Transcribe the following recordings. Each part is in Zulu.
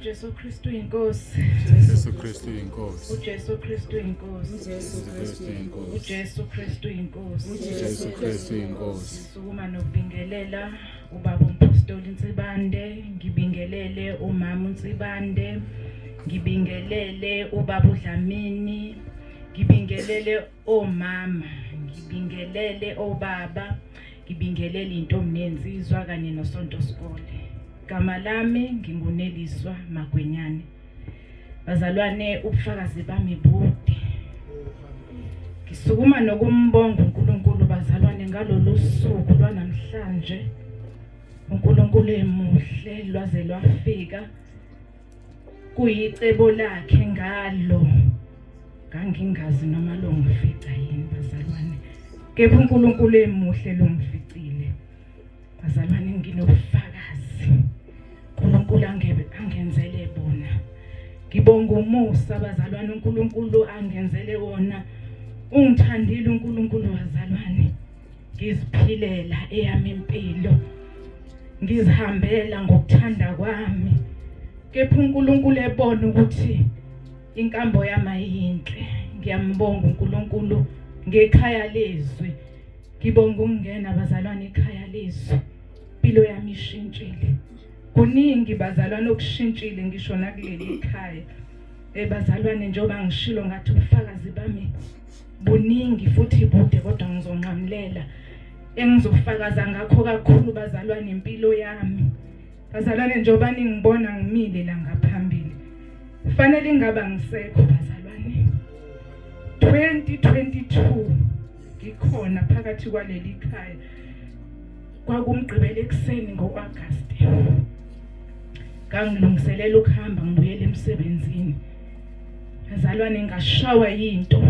Jesu Kristu inkosi. Jesu Kristu inkosi. uJesu Kristu inkosi. Jesu Kristu inkosi. uJesu Kristu inkosi. Jesu Kristu inkosi. Sukuma nokubingelela ubaba umpostoli Nsibande, ngibingelele umama uNsibande, ngibingelele ubaba uDlamini, ngibingelele omama, ngibingelele obaba, ngibingelele intombi nensizwa kanye nosonto sikole. Gama lami nginguneliswa Magwenyane. Bazalwane, ubufakazi bami bude. Ngisukuma nokumbonga uNkulunkulu bazalwane ngalolu suku lwanamhlanje. uNkulunkulu emuhle lwaze lwafika kuyicebo lakhe ngalo. Ngangingazi noma longifica yini bazalwane. Kepha uNkulunkulu emuhle longificile. Bazalwane, nginobufakazi. uNkulunkulu angenzele bona. Ngibonga umusa bazalwane uNkulunkulu angenzele wona. Ungithandile uNkulunkulu bazalwane. Ngiziphilela eyami impilo. Ngizihambela ngokuthanda kwami. Kepha uNkulunkulu ebona ukuthi inkambo yami ayinhle. Ngiyambonga uNkulunkulu ngekhaya lezwi. Ngibonga ukungena bazalwane ekhaya lezwi. Impilo yami ishintshile. Kuningi bazalwane okushintshile ngisho nakuleli khaya. Bazalwane, njengoba ngishilo ngathi ubufakazi bami buningi futhi bude, kodwa ngizonqamulela engizofakaza ngakho kakhulu bazalwane impilo yami. Bazalwane, njengoba ningibona ngimile la ngaphambili, fanele ingaba ngisekho bazalwane. 2022 ngikhona phakathi kwaleli khaya. Kwakumgqibelo ekuseni ngo-August. Ngangilungiselela ukuhamba ngibuyele emsebenzini. Bazalwane, ngashawa yinto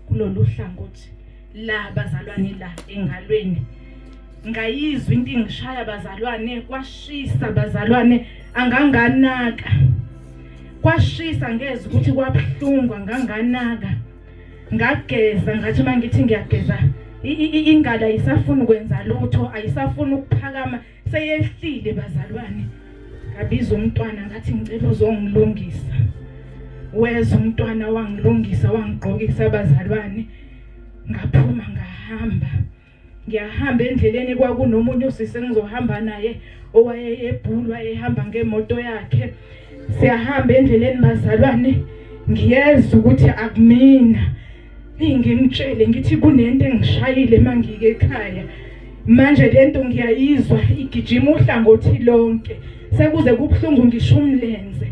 kulolu hlangothi la bazalwane, la engalweni. Ngayizwa into ingishaya bazalwane, kwashisa bazalwane, anganganaka. Kwashisa, ngezwe ukuthi kwabuhlungu, anganganaka. Ngageza, ngathi mangithi ngiyageza ingalo ayisafuni ukwenza lutho, ayisafuni ukuphakama, seyehlile bazalwane. Ngabiza umntwana ngathi ngicela uzongilungisa. Weza umntwana wangilungisa, wangigqokisa bazalwane. Ngaphuma ngahamba. Ngiyahamba endleleni, kwakunomunye usisi engizohamba naye owayeyebhulwa ehamba ngemoto yakhe. Siyahamba endleleni bazalwane, ngiyezwa ukuthi akumina. Ngimtshele ngithi kunento engishayile mangike ekhaya. Manje lento ngiyayizwa igijima uhlangothi lonke. Sekuze kubuhlungu ngisho umlenze.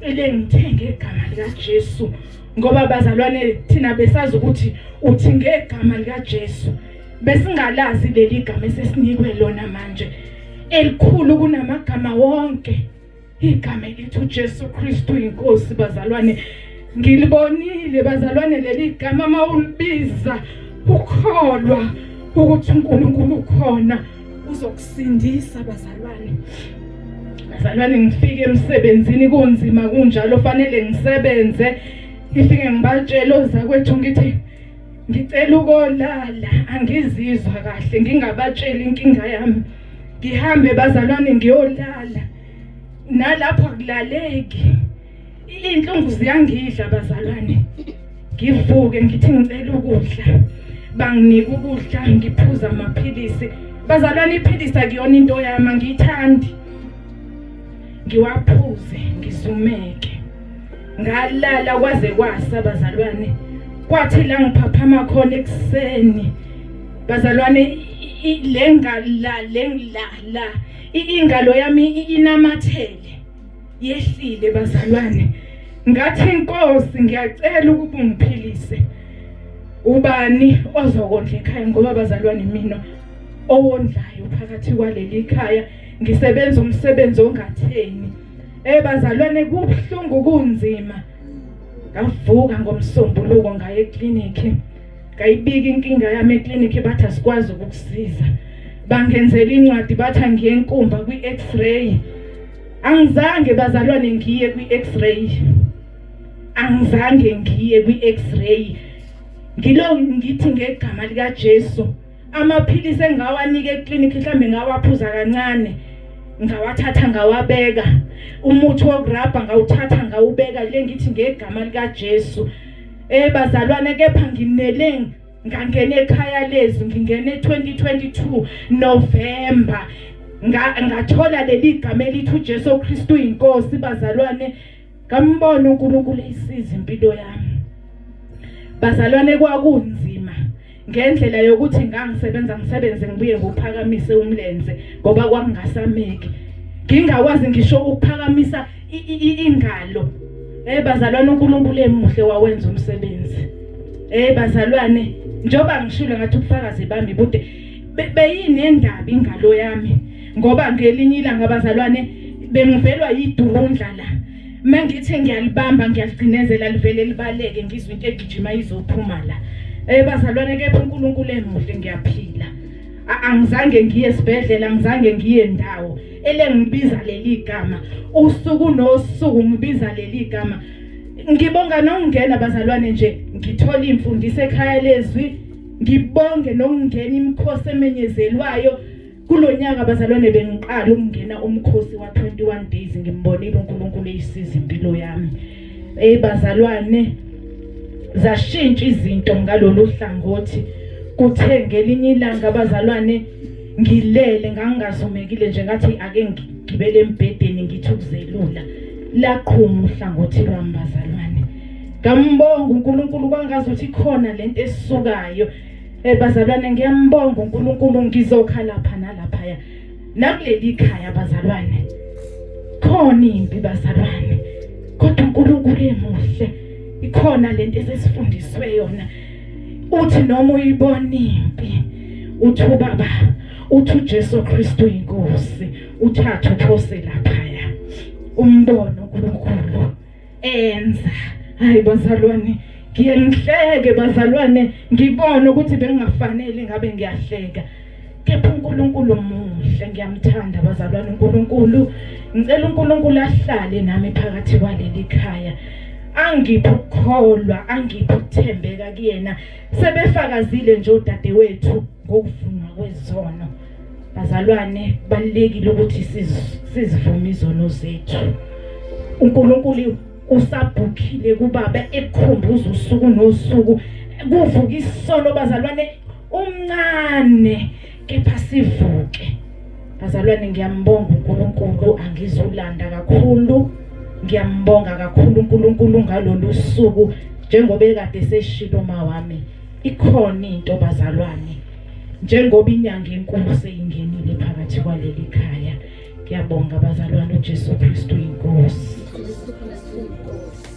Ele ngithenge igama lika Jesu. Ngoba bazalwane thina besazi ukuthi uthi ngegama lika Jesu. Besingalazi leli gama esesinikwe lona manje, elikhulu kunamagama wonke, igama elithi uJesu Kristu inkosi. Bazalwane, ngilibonile bazalwane leli gama, mawulibiza ukholwa ukuthi uNkulunkulu ukhona uzokusindisa bazalwane. Bazalwane, ngifike emsebenzini kunzima kunjalo, fanele ngisebenze. Ngifike ngibatshela ozakwethu ngithi ngicela ukolala, angizizwa kahle, ngingabatsheli inkinga yami. Ngihambe bazalwane ngiyolala, nalapho akulaleki, inhlungu ziyangidla bazalwane. Ngivuke ngithi ngicela ukudla, banginika ukudla, ngiphuza amaphilisi bazalwane. Iphilisi akuyona into yami, angiyithandi. Ngiwaphuze ngizumeke, ngalala kwaze kwasa bazalwane. Kwathi la ngiphaphama khona ekuseni bazalwane, lengala la la ingalo yami inamathele, yehlile bazalwane. Ngathi inkosi ngiyacela ukuba ungiphilise, ubani ozokondla ekhaya? Ngoba bazalwane mina owondlayo phakathi kwaleli khaya, ngisebenza umsebenzi ongatheni. Bazalwane, kubuhlungu kunzima. Ngavuka ngomsombuluko ngaye eklinikhi, ngayibika inkinga yami eklinikhi, bathi asikwazi ukukusiza. Bangenzela incwadi, bathi angiye enkumba kwi-x-ray. Angizange bazalwane ngiye kwi-x-ray, angizange ngiye kwi-x-ray. Ngilo ngithi ngegama lika Jesu, amaphilisi engawanika eklinikhi mhlambe ngawaphuza kancane. Ngawathatha ngawabeka. Umuthi wokurabha ngawuthatha ngawubeka le ngithi ngegama likaJesu. Bazalwane kepha nginele ngangena ekhaya lezwi ngingene 2022 November ngathola leli gama elithi uJesu Kristu inkosi bazalwane. Ngambona uNkulunkulu eyisiza impilo yami bazalwane. Kwakunzima ngendlela yokuthi ngangisebenza ngisebenze ngibuye ngokuphakamise umlenze ngoba kwakungasameki, ngingakwazi ngisho ukuphakamisa ingalo. Bazalwane uNkulunkulu emuhle wawenza umsebenzi. Bazalwane njoba ngishilo ngathi ubufakazi bami bude beyinendaba ingalo yami, ngoba ngelinye ilanga bazalwane bengivelwa yidurundla la, mangithi ngiyalibamba ngiyaligcinezela livele libaleke, ngizwe into egijima izophuma la. Bazalwane kepha uNkulunkulu emuhle, ngiyaphila. Angizange ngiye esibhedlela, angizange ngiye ndawo, elengibiza leli gama usuku nosuku, ngibiza leli gama. Ngibonga nokungena bazalwane nje ngithola imfundiso ekhaya lezwi, ngibonge nokungena imikhosi emenyezelwayo kulonyaka bazalwane. Bengiqala ukungena umkhosi wa 21 days, ngimbonile uNkulunkulu eyisiza impilo yami. Bazalwane zashintsha izinto ngalolu hlangothi. Kuthe ngelinye ilanga bazalwane ngilele, ngangingazumekile nje, ngathi ake ngigibele embhedeni ngithi ukuzelula, laqhuma uhlangothi lwami bazalwane. Ngambonga uNkulunkulu kwangazuthi khona lento esisukayo. Bazalwane ngiyambonga uNkulunkulu, ngizokha lapha nalaphaya nakuleli khaya bazalwane. Khona impi bazalwane, kodwa uNkulunkulu emuhle, ikhona lento esesifundiswe yona. Uthi noma uyibona impi, uthi ubaba, uthi uJesu Kristu inkosi, uthathe uphose laphaya, umbono uNkulunkulu enza. Hayi bazalwane ngiye ngihleke bazalwane, ngibone ukuthi bengingafanele ngabe ngiyahleka, kepha uNkulunkulu muhle, ngiyamthanda bazalwane uNkulunkulu. Ngicela uNkulunkulu ahlale nami phakathi kwaleli khaya, angiphe ukukholwa, angiphe ukuthembeka kuyena. Sebefakazile nje odadewethu ngokuvunwa kwezono bazalwane. Kubalekile ukuthi sizivume izono zethu. uNkulunkulu usabhukhile kubaba ekukhumbuza usuku nosuku, kuvuka isono bazalwane, umncane kepha sivuke bazalwane. Ngiyambonga uNkulunkulu, angizulanda kakhulu, ngiyambonga kakhulu uNkulunkulu ngalolu suku. Njengoba ekade seshilo mawami, ikhona into bazalwane, njengoba inyanga enkulu seyingenile phakathi kwaleli khaya. Ngiyabonga bazalwane, uJesu Kristu inkosi. Jesu Kristu inkosi.